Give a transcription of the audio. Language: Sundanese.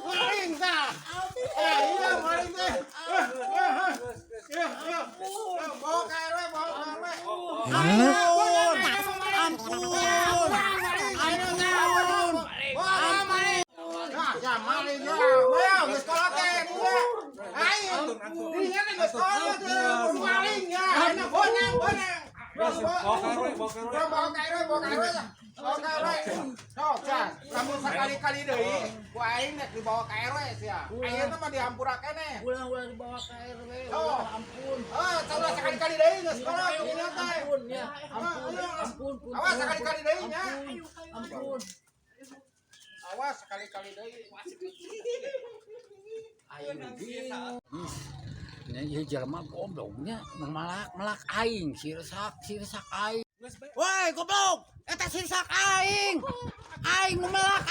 Maling tah. Iya, maling teh. Iya. Bawa ke RW, bawa ke RW. Ampun. Ampun. Ampun. Maling. Nah, ya maling ya. Ayo, geus kolot teh dia. Ayo. Dia kan geus kolot teh, maling ya. Ayo bonang, bonang. Bawa ke RW, bawa ke RW. Bawa ke RW, bawa ke RW. Bawa ke RW. Sok, Jan. Lamun sakali-kali deui, ku aing nek dibawa ke RW sia. Ayeuna mah dihampura keneh. Ulah, ulah dibawa ke RW. Oh. Ulah, ampun. Ah, coba sekali-kali deui geus kolot ini teh. Ampun ya. Ampun. Ayo. Ampun. Punten. Awas sekali-kali deui nya. Ampun. Awas sekali-kali deui. Aing bingung. Nya ieu jelema gobloknya nu malak-malak aing, sirsak sirsak aing. Woi, goblok, eta sirsak aing. Aing nu melak.